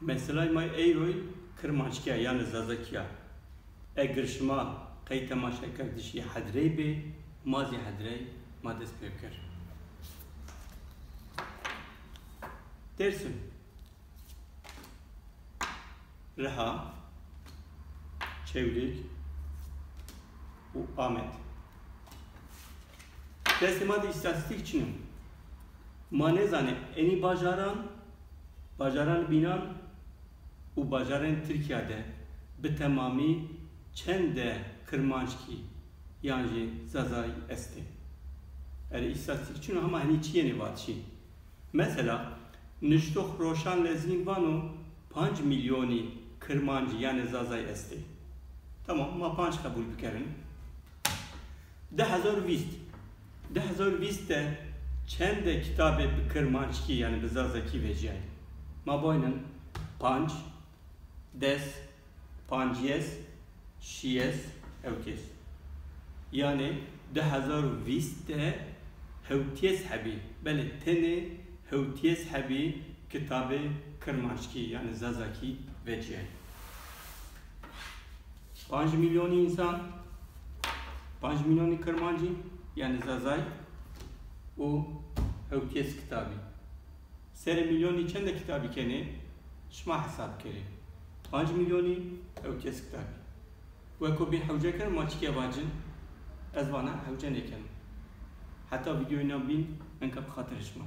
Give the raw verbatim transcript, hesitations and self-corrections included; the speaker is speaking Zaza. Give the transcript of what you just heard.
Meselay ma eyroy Kirmanckî ya, yanî Zazakî ya. Eger şima qey temaşekerdişî hedrey bê, ma zî hedrey, ma dest pê bikir. Dêrsim. Riha, Çewlîg û Amed. Destê ma de îstatîstîk çin o. Ma nêzanê enî bajaran, bajaran bînan û bajarên Tirkîya de bi temamî çend de Kirmanckî yan jî Zazay estê. Erê îstatîstîk çin o, hema henî çîyênê vatişî. Mesela, Niştox Roşan Lezgîn vano panc mîlyonî Kirmancî yanî Zazay estê. Tamam, ma panc qebul bikerin. Di hezar û vîst. Di hezar û vîst de çend de kitabê bi Kirmanckî yanî bi Zazakî vecîyayî? Ma boynin panc, des, pancîyes, şîyes, hewtîyes. Yanî di hezar û vîst de hewtîyes hebî, belê tenê hewtîyes hebî kitabê Kirmanckî yanî Zazakî vecîyayî. Panc mîlyonî însan, panc mîlyonî Kirmancî yanî Zazay û hewtîyes kitabî. Serê mîlyonî çend de kitabî kenê? Şima hesab kerê. Panc mîlyonî hewtîyes kitabî. Weko bîn hewce keno, ma çike vacin? Ez vana hewce nêkeno. Heta vîdyoyê na bîn, enka bi xatirê şima.